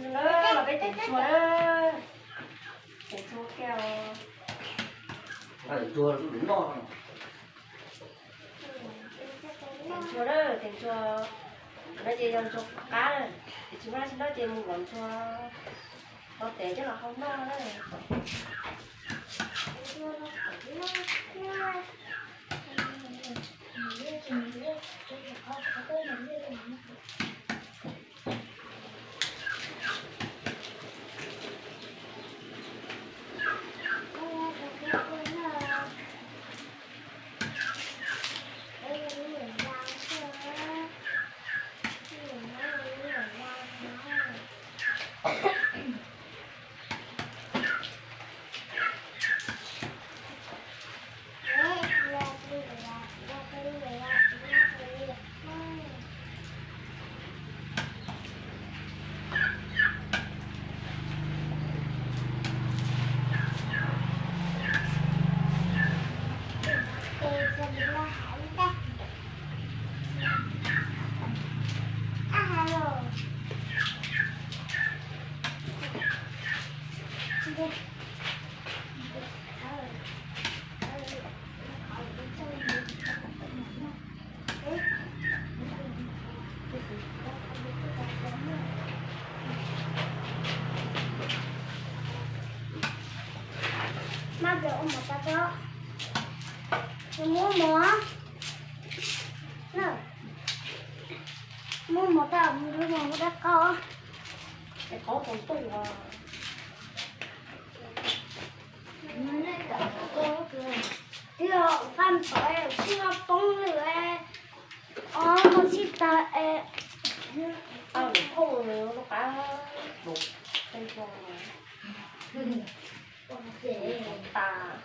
Los peb teev tsua na. Teev tsua kiag os. Teev tsua, teev tsua na, teev tsua. No ces yog tsua qab na, ces tsis muaj dab tsi no ces mus lov tsua, lov tev coj los hau noj na. Maj ua mov tas tso, muab mov, muab mov tas, mus rau mov ua dab qaub, dab qaub tau tuaj. Twb qaj ntawd sib no poob lawm, ob no sib tag es, qaj lawm poob lawm lub qab. Tas.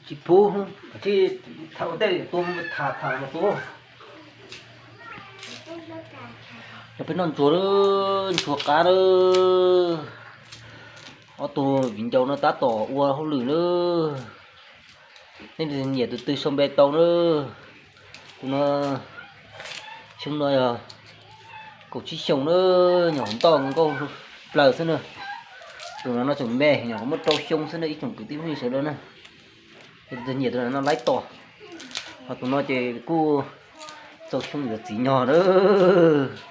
Tsis pub, tsis thaum tej tus tham tham mas tus. Yog peb noj ntsuag, ntsuag qab lawm. Ob tug viv ncaus no tab tom ua hauj lwm na. Nej nyiam tus twg sau npe tau na. Tus no xyoo no yog kaum tsib xyoo na, nyuam qhuav ntoj nkauj plaws xwb na. Tus no no tseem me, nyuam qhuav muaj rau xyoo xwb na ib tsoom kwv tij phooj ywg sawv daws na. Tus twg nyiam tus no laib tos. Ho tus no ces kuj txaus xyoo yuav txiv nyog lawm.